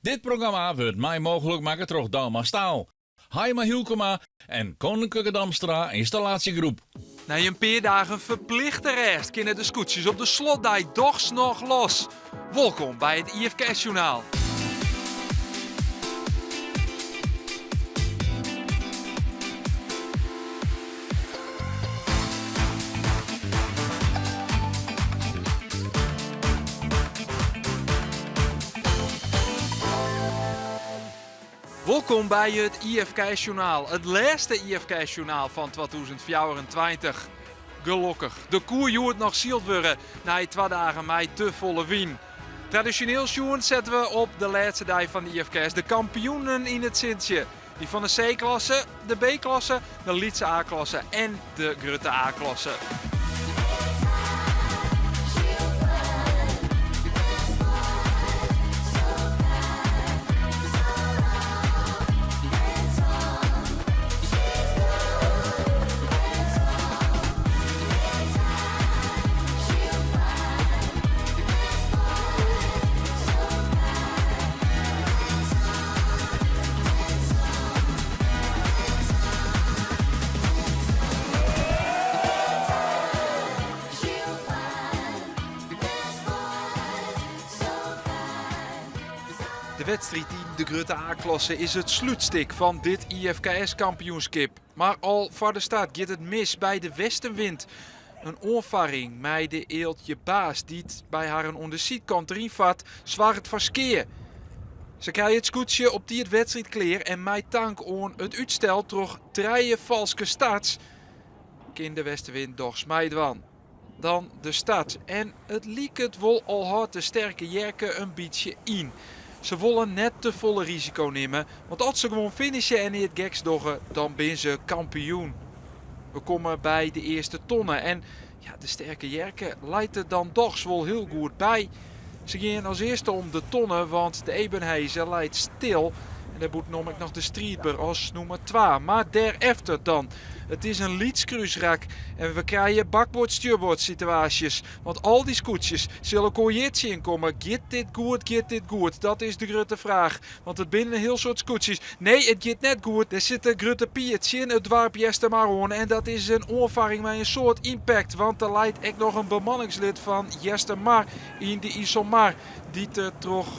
Dit programma wurdt mei mooglik makke troch Douma Staal, Haima Hylkema en Koninklijke Damstra Installatiegroep. Nei in pear dagen ferplichte rêst kinne de skûtsjes op de slotdei dochs noch los. Wolkom by it IFKS-sjoernaal. Wolkom by it IFKS-sjoernaal, it lêste IFKS-sjoernaal fan 2024. Gelokkich, der koe hjoed noch syld wurde nei twa dagen mei te folle wyn. Tradisjoneel sjoen sette we op de lêste dei fan de IFKS de kampioenen yn it sintsje. Dy fan de C-klasse, de B-klasse, de lytse A-klasse en de grutte A-klasse. De wedstriid yn de grutte A-klasse is it slútstik fan dit IFKS-kampioenskip. Mar al foar de start giet it mis by de Westenwind. In oanfarring mei de Eeltje Baas dy't by harren oan de sydkant deryn fart, soarget foar skea. Se krije it skûtsje op tiid wedstriidklear en mei tank oan it útstel troch trije falske starts kin de Westenwind dochs meidwaan. Dan de start en it liket wol al hâldt de Sterke Jerke in bytsje yn. Se wolle net te folle risiko nimme, want as se gewoan finishe en neat geks dogge, dan binne se kampioen. We komme by de earste tonne en ja, de Sterke Jerke leit der dan dochs wol hiel goed by. Se gean as earste om de tonne, want de Ebenhaezer leit stil en dêr bûtenom ek noch de Striidber as nûmer twa. Mar dêrefter dan? It is in lyts krúsrak en we krije bakboard-stjurboard situaasjes, want al dy skûtsjes sille elkoar hjir tsjinkomme. Giet dit goed, giet dit goed? Dat is de grutte fraach, want it binne in hiel soad skûtsjes. Nee, it giet net goed. Der sit de Grutte Pier tsjin it doarp Eastermar oan en dat is in oanfarring mei in soad ympakt, want der leit ek noch in bemanningslid fan Eastermar yn de Iselmar dy't der troch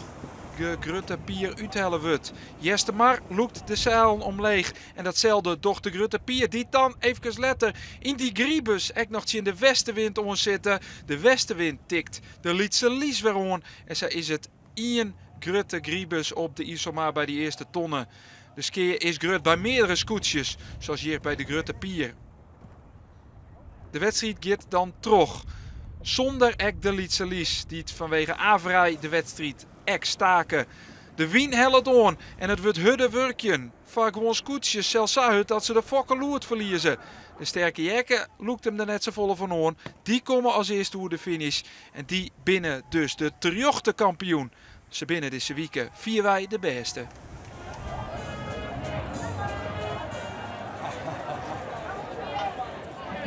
de Grutte Pier úthelle wurdt. Eastermar lûkt de seilen omleech en datselde docht de Grutte Pier, dy't dan eefkes letter yn dy gribus ek noch tsjin de westenwind oan sitte. De westenwind tikt de Lytse Lys wer oan en sa is it ien grutte gribus op de Iselmar by dy earste tonne. De skea is grut by meardere skûtsjes, sa as hjir by de Grutte Pier. De wedstriid giet dan troch, sûnder ek de Lytse Lys, dy't fanwege averij de wedstriid ek stake. De wyn hellet oan en it wurdt hurde wurkjen foar guon skûtsjes, sels sa hurd dat se de fokkeloed ferlieze. De Sterke Jerke lûkt him der net safolle fan oan, dy komme as earste oer de finish En dy binne dus de terjochte kampioen. Se binne dizze wike fierwei de bêste.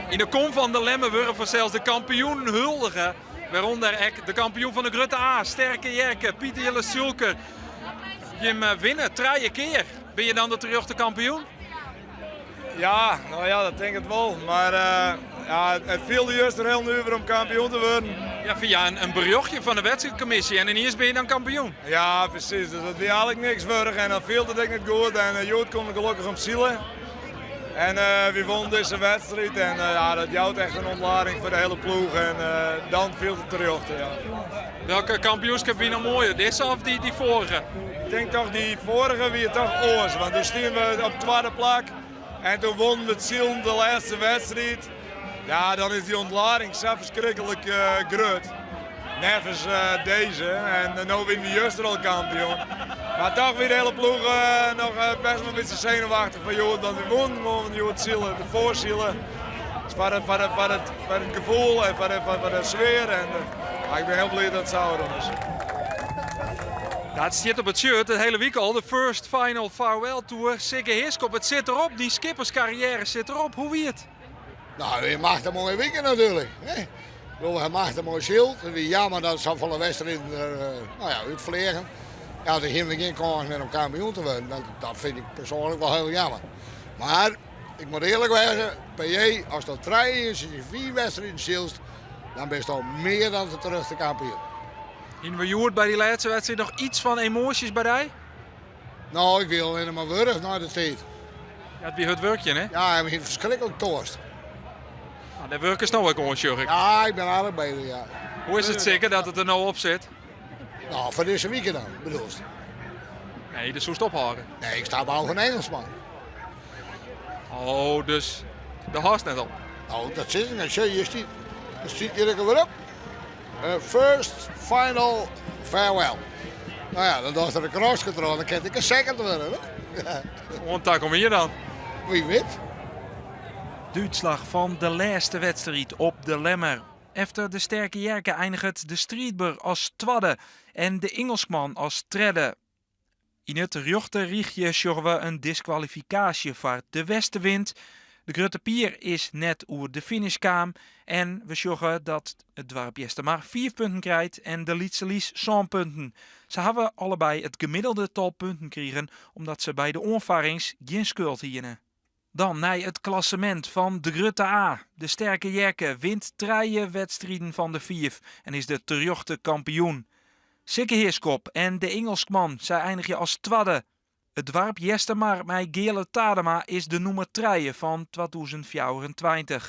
Yn de kom fan De Lemmer wurde fansels de kampioenen huldige. Wêrûnder ek de kampioen fan de Grutte A, Sterke Jerke, Pieter Jelle Sulker. Jim winne trije kear. Binne je dan de terjochte kampioen? Ja, no ja, dat tink ik wol. Mar ja, it fielde juster hiel nuver om kampioen te wurden. Ja, fia in berjochtje fan de wedstriidkommisje en ineens bin je dan kampioen. Ja, presys. Dus dat wie eigentlik niks wurdich en dan fielt it ek net goed. En hjoed kom ik gelokkich om silen. En wy wûnen dizze wedstriid en ja, dat jout echt in ontlading foar de hiele ploech en dan fielt it terjochte, ja. Welke kampioenskip wie no moaier, dizze of dy foarige? Ik tink toch dy foarige wie toch oars, want doe stienen we op twadde plak en toen wonnen we it silen de lêste wedstriid. Ja, dan is dy ontlading sa ferskriklik grut. Neffens dizze. En no wiene we juster al kampioen. Mar toch wie de hiele ploech noch best wol in bytsje senuwachtich fan hjoed, want we woenen gewoan hjoed sile, derfoar sile. Dus foar it gefoel en foar de sfear. En ik bin hiel bliid dat it sa ôfrûn is. Ja, it stiet op it shirt de hiele wike al, de First Final Farewell Tour. Sikke Hiskop, it sit derop, dyn skipperskarriêre sit derop. Hoe wie it? No, it wie in moaie wike natuerlik. We ha machtich moai syld. It wie jammer dat safolle wedstriden der no ja, útfleagen. Ja, dan hiene we gjin kâns mear om kampioen te wurden. Dat, dat fyn ik persoanlik wol hiel jammer. Mar ik moat earlik wêze, PJ, ast al trije jier yn fiif wedstriden sylst, dan bist al mear dan de terjochte kampioen. Hiene we hjoed by dy lêste wedstriid noch iets fan emoasjes by dy? No, ik wie allinne mar wurch nei de tiid. Ja, it wie hurd wurkjen, hè? Ja, en we hiene ferskriklik toarst. Nou, dêr wurkest no ek oan, sjoch ik. Ja, ik bin aardich beuzich, ja. Hoe is it seker dat it der no op sit? No, foar dizze wike dan, bedoelst? Nee, do soest ophâlde. Nee, ik stap ôf fan Engelsman. Oh, dus do hâldst net op? No, dat sis ik net. Sjoch, hjir stiet, der stiet hjir ek alwer op. First, final, farewell. No ja, dan dochst der in kroaske troch, dan kin it ek in second wurde. Oant takom jier dan. Wie wit. De útslach fan de lêste wedstriid op De Lemmer. Efter de Sterke Jerke einiget de Striidber as twadde en de Ingelskman as tredde. Yn it rjochter rychje sjogge we in diskwalifikaasje foar de Westenwind. De Grutte Pier is net oer de finish kaam en we sjogge dat it doarp Eastermar fiif punten krijt en de Lytse Lys sân punten. Se hawwe allebei it gemiddelde tal punten krigen omdat se by de oanfarrings gjin skuld hiene. Dan nei it klassemint fan de Grutte A. De Sterke Jerke wint trije wedstriden fan de fiif en is de terjochte kampioen. Sikke Heerskop en de Ingelskman, sy einigje as twadde. It doarp Eastermar mei Geale Tadema is de nûmer trije fan 2024.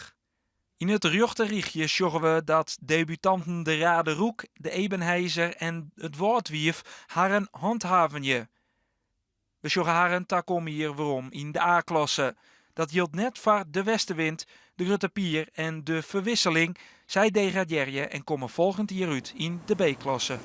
Yn it rjochter rychje sjogge we dat debutanten de Rade Roek, de Ebenhaëzer en it Wâldwiif harren hanthavenje. We sjogge harren takom jier werom yn de A-klasse. Dat jildt net foar de Westenwind, de Grutte Pier en de Verwisseling. Sy degradearje en komme folgjend jier út yn de B-klasse.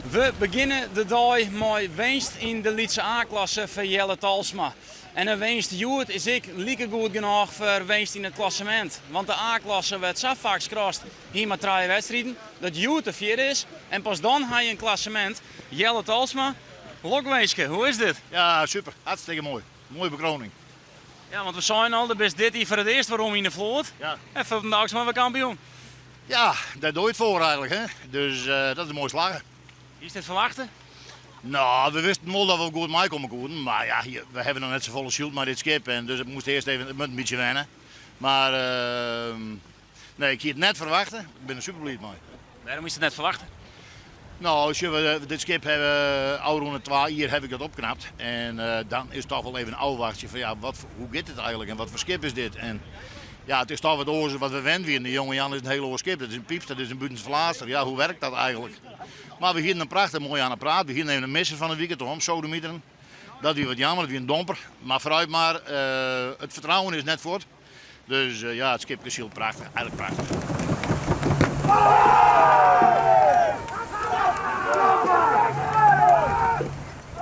We begjinne de dei mei winst yn de lytse A-klasse foar Jelle Talsma. En in winst hjoed is ek like goed genôch foar winst yn it klassemint. Want de A-klasse wurdt sa faak skrast Hie mar trije wedstriden, dat hjoed de fjirde is en pas dan ha je in klassemint. Jelle Talsma, lokwinske, hoe is dit? Ja, super. Hartstikke moai. Moaie bekroning. Ja, want we seinen al, do bist dit jier foar it earst werom yn de float. Ja. En fuortendaliks mar wer kampioen. Ja, dêr doe je it foar eigenlik, hè. Dus dat is moai slagge. Hiest dit ferwachte? No, we wisten wol dat we goed meikomme koenen, mar ja, we hawwe noch net safolle syld mei dit skip en dus it moast earst even, it moat in bytsje wenne. Mar Nee, ik hie it net ferwachte. Ik bin der super bliid mei. Wêrom hiest it net ferwachte? No, sjoch, we, dit skip hawwe ôfrûne twa jier haw ik dat opknapt. En eh, dan is it toch wol even ôfwachtsjen fan ja, wat, hoe giet it eigenlik en wat foar skip is dit? En ja, it is toch wat oars as wat we wend wienen. De Jonge Jan is in hiel oar skip. Dat is in Pyps, dat is in Butenverlaatster. Ja, hoe werkt dat eigenlik? Mar we hienen in prachtich moai oan 'e praat. We hienen even in misser fan 'e wike troch omsodemieteren. Dat wie wat jammer, dat wie in domper. Mar foarút mar, eh, it fertrouwen is net fuort. Dus ja, it skipke sylt prachtich, eigenlik prachtich.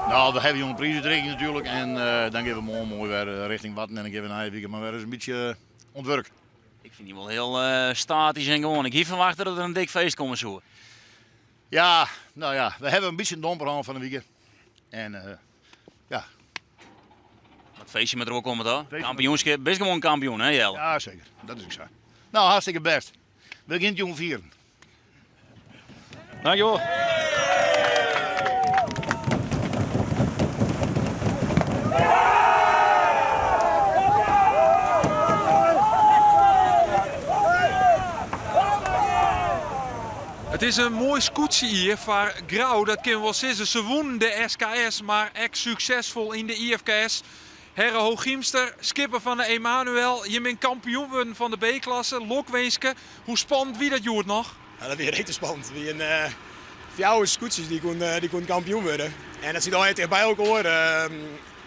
No, we hawwe jûn in priisútrikking natuerlik en dan gean we moarn moai wer richting Warten en dan gean we nije wike mar wer ris in bytsje oan it wurk. Ik fyn dy wol hiel statysk en gewoan. Ik hie ferwachte dat der in dik feest komme soe. Ja, no ja, we hawwe in bytsje in domper hân fan 'e wike. En ja. It feestje moat der wol komme toch? Kampioenskip, bist gewoan kampioen hè Jelle? Ja seker, dat is ek sa. No, hartstikke bêst. We gean it jûn fieren. Dankjewol. It is in moai skûtsjejier foar Grou, dat kinne we wol sizze. Se wûnen de SKS, mar ek suksesfol yn de IFKS. Herre Hooghiemster, skipper fan de Emanuel, jim binne kampioen wurden fan de B-klasse. Lokwinske. Hoe spannend wie dat hjoed noch? Ja, dat wie rete spannend. We wienen eh, fjouwer skûtsjes dy koenen, eh, dy koenen kampioen wurde. En dat siet allegear ticht by elkoar. Uh,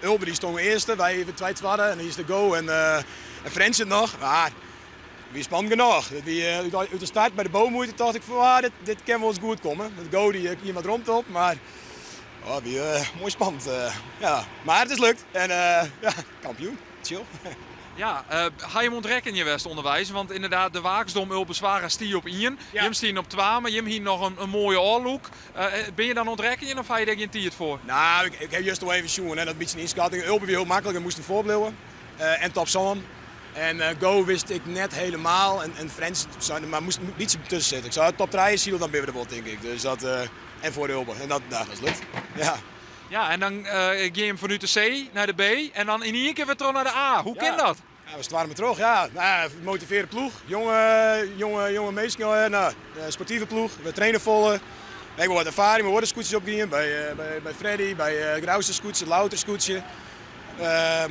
Ulbe dy stong earste, wy twa twadde en dan is de Go en, uh, en Frjentsjer noch. Maar wie spannend genôch. Dat wie út de start by de boommoeite tocht ik fan ah, dit, dit kin wol ris goed komme. De Go dy hie wat romte op, mar oh, wie moai spannend. Ja. Mar it is lukt en ja, kampioen. Chill. Ja, ha jim oan it rekkenjen west ûnderweis? Want ynderdaad, de Waaksdom Ulbe Zwaga stie op ien. Ja. Jim stienen op twa, mar jim hienen noch in moaie ôflûk. Binne je dan oan it rekkenjen of ha je dêr gjin tiid foar? No, ik, ik ha juster wol even sjoen, hè, dat bytsje in ynskatting. Ulbe wie hiel maklik, we moasten foarbliuwe. En top sân. En Go wist ik net helemaal. En, en Frens sei, mar moast in bytsje tussen sitte. Ik sei, top 3 sile, dan binne we der wol, tink ik. Dus dat, en foar Ulbe. En dat, nou, dat is lukt. Ja. Ja, en dan gean je fanút de C nei de B en dan yn ien kear wer troch nei de A. Hoe kin dat? Ja, we stoarme troch, ja. Nou, motivearre ploech. Jonge, jonge, jonge minsken, nou, sportive ploech. We trainen folle. Ik wol wat erfaring mei oare skûtsjes opdien. By, by, by Freddy, by uh, Grouster skûtsje, Louter skûtsje. Uh,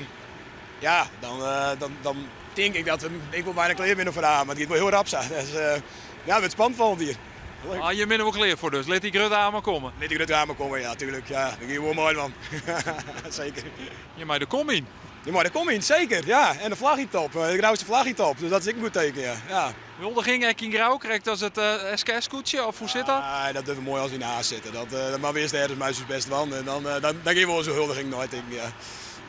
ja, dan, dan, dan tink ik dat we ik wol bijna klear binne foar de A, mar it giet wol hiel rap sa. Dus, ja, it wurdt spannend folgjend jier. Leuk. Ah, je binne wol klear foar dus. Lit dy grutte A mar komme. Lit dy grutte A mar komme, ja, tuurlijk. Ja, dêr gean we wol mei dwaan. Zeker. Je mei de kom yn. Je mei de kom yn, zeker. Ja, en de flach yn top. De Grouster flach yn top. Dus dat is ek in goed teken, ja. ja. Huldiging ek yn Grou, krekt as it SKS-skûtsje, of hoe sit dat? Nee, dat dogge we moai as we yn de A sitte. Dat, dat moatte we earst ergens mei ús bêst dwaan. En dan, dan, dan gean we wol in huldiging neitinken, ja.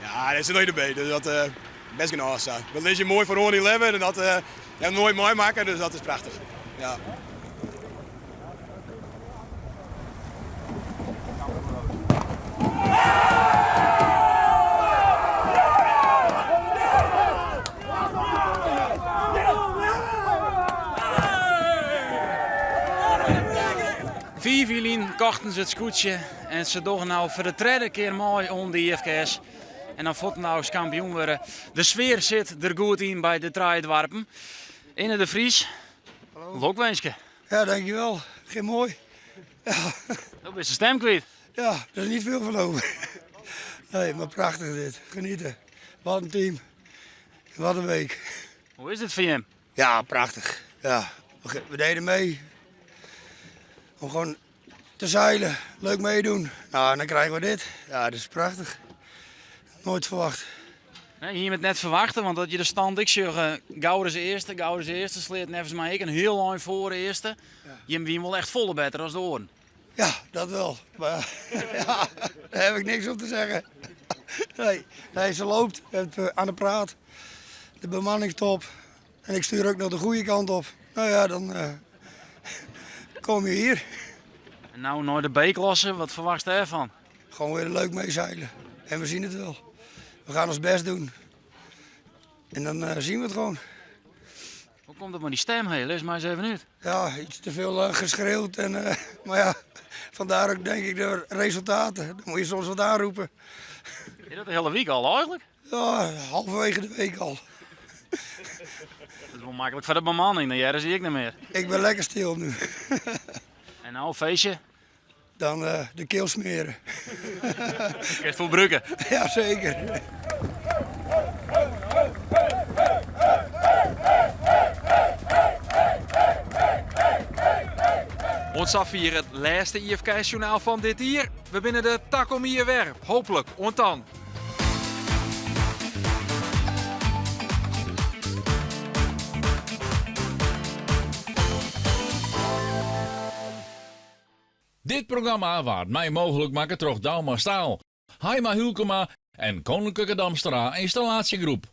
Ja, dat sit noch yn de B, dus dat uh, best genôch sa. We lizze moai foaroan yn Lemmer en dat uh, hebben we noait meimakke, dus dat is prachtich. Ja. Fiif jier lyn kochten se it skûtsje en se dogge no foar de tredde kear mei oan de IFKS. En dan fuortendaliks kampioen wurde. De sfear sit der goed yn by de trije doarpen. Inne de Vries, lokwinske. Ja, dankjewel. Geen mooi. Ja. No bist de stem kwyt. Ja, er is niet veel van over. Nee, maar prachtig dit. Genieten. Wat een team. Wat een week. Hoe is dit foar jim? Ja, prachtig. Ja, we deden mee. Om gewoon te zeilen, leuk meedoen. Nou, en dan krijgen we dit. Ja, dat is prachtig. Nooit verwacht. Nee, hie jim it net ferwachte, want as je de stand ek sjogge, gauris earste, gauris earste, Sleat neffens my ek in hiel ein foar earste. Ja. Jim wienen wol echt folle better as de oaren. Ja, dat wel. Maar ja, daar heb ik niks op te zeggen. Nee, nee ze loopt aan de praat. De bemanning top. En ik stuur ook nog de goede kant op. Nou ja, dan uh, kom je hier. En nou naar de B-klasse, wat verwacht je ervan? Gewoon weer leuk meezeilen. En we zien het wel. We gaan ons best doen. En dan uh, zien we het gewoon. Hoe komt het met die stem heen? Lis maar eens even uit. Ja, iets te veel uh, geschreeuwd. En, uh, maar ja, vandaar ook denk ik de resultaten. Dan moet je soms wat aanroepen. Is dat de hele week al eigenlijk? Ja, halverwege de week al. Dat is wel makkelijk voor de bemanning, dan jaren zie ik niet meer. Ik ben lekker stil nu. En nou, een feestje? Dan uh, de keel smeren. Kinst wol brûke. Ja, zeker. Oant safier it lêste IFKS-sjoernaal fan dit jier. We binne der takom jier wer. Hooplik. Oant dan. Dit programma waard mei mooglik makke troch Douma Staal, Haima Hylkema en Koninklijke Damstra Installatiegroep.